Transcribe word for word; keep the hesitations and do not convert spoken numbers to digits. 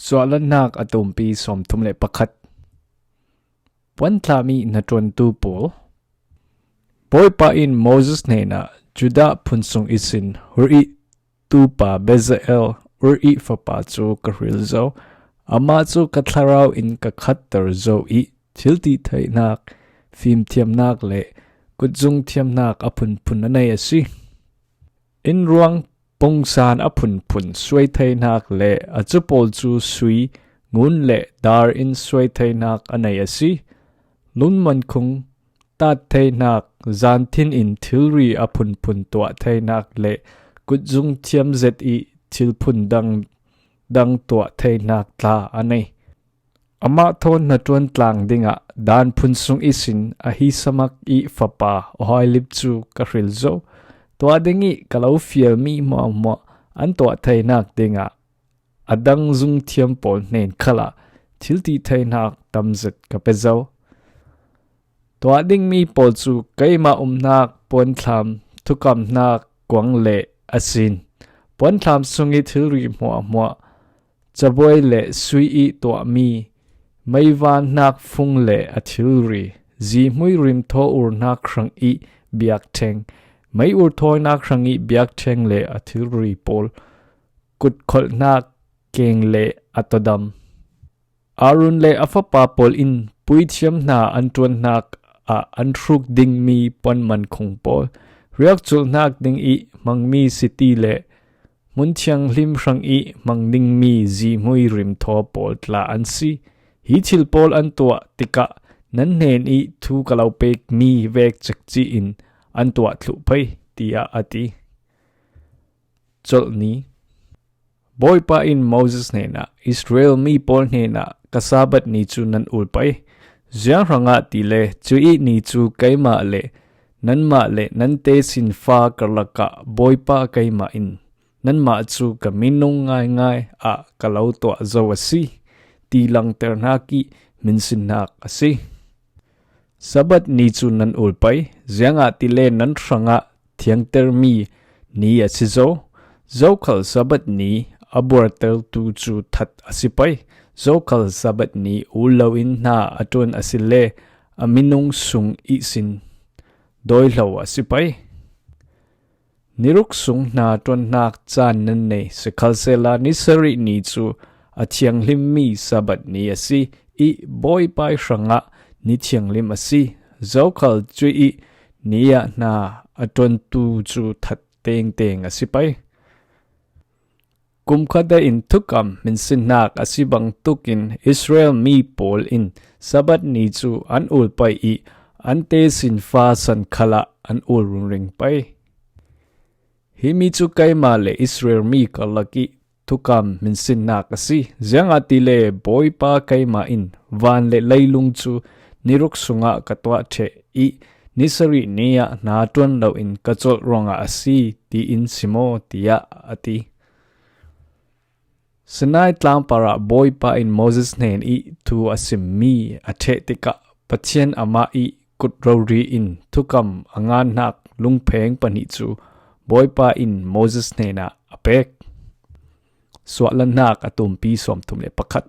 Suahlannak a tumpi sawmthum le pakhat. Puanthlam ih hnaṭuantu pawl. Bawipa in Moses hnenah, Judah phun sung ihsin Hur ih tupa Bezalel, Ur ih fapa cu ka hril zo. Amah cu ka thlarau in ka khatter zo ih thilti theihnak, fimthiamnak le kutzung thiamnak a phunphun a nei a si. Innruang pungsan a phunphun suai theinak le a cu pawl cu sui, ngun le dar in suai theinak a nei a si. Lunmankhung tat theinak, zanthin in thilri a phunphun tuah theinak le kutzung thiam zet ih thilphun dang, dang tuah theinak tla a nei. Amah thawn hnaṭuan tlang dingah dan phun sung ihsin Ahisamak ih fapa Oholib cu ka hril zo. Tuah ding ih ka lo fialmi hmuahhmuah an tuah theinak dingah a dang zung thiam pawl hnen khalah thilti theihnak tamzet ka pe zo. Tuah dingmi pawl cu keimah umnak puanthlam, thukamnak kuang le a sin, puanthlam sung ih thilri hmuahhmuah, cabuai le sui ih tuahmi, meivannak fung le a thilri, zihmui rimthaw urnak hrang ih biakṭheng, mei ur thawinak hrang ih biakṭheng le a thilri pawl, kutkholhnak keng le a todam. Aaron le a fapa pawl in puithiam hna an ṭuannak ah an hruk dingmi puanmankhung pawl, riakculhnak ding ih hmangmi siti le hmun thianghlim hrang ih hmang dingmi zihmui rimthaw pawl tla an si. Hi thil pawl an tuah tikah nan hnen ih thu ka lo pekmi vek cekci in an tuah thluh pei, tiah a ti. Colh ni. Bawipa in Moses hnenah, Israel mi pawl hnenah ka Sabbath ni cu nan ul pei. Ziang hrangah tile cuih ni cu keimah le nanmah le nan tesinfa karlakah Bawipa keimah in nanmah cu ka minung ngaingai ah ka lo tuah zo a si, ti langternak ih minsinnak a si. Sabbath ni cu nan ul pei, ziangahtile nan hrangah thiangtermi ni a si zo. Zokhal Sabbath ni a buartertu cu that a si pei. Zokhal Sabbath ni ul loin hna a ṭuan a si le a minung sung ihsin dawihlo a si pei. Ni ruk sung hna ṭuannak caan nan nei, sikhalsehla ni sarih ni cu a thianghlimmi Sabbath ni a si ih Bawipa ih hrangah ni thianghlim a si. Zokhal cuih ni ah hna a ṭuantu cu that tengteng a si pei. Kumkhate in thukam minsinnak a si bangtuk in Israel mi pawl in Sabbath ni cu an ul pei ih an tesinfa san khalah an ul rungring pei. Himi cu keimah le Israel mi karlak ih thukam minsinnak a si. Ziangahtile Bawipa keimah in van le leilung cu ni ruk sungah ka tuah ṭheh ih ni sarih ni ah hna ṭuan loin ka colh ruangah a si, tiin si maw, tiah a ti. Sinai tlangpar ah Bawipa in Moses hnen ih thu a simmi a ṭheh tikah Pathian amah ih kut rori in thukam a ngannak lungpheng pahnih cu Bawipa in Moses hnenah a pek. Suahlannak a tumpi sawmthum le pakhat.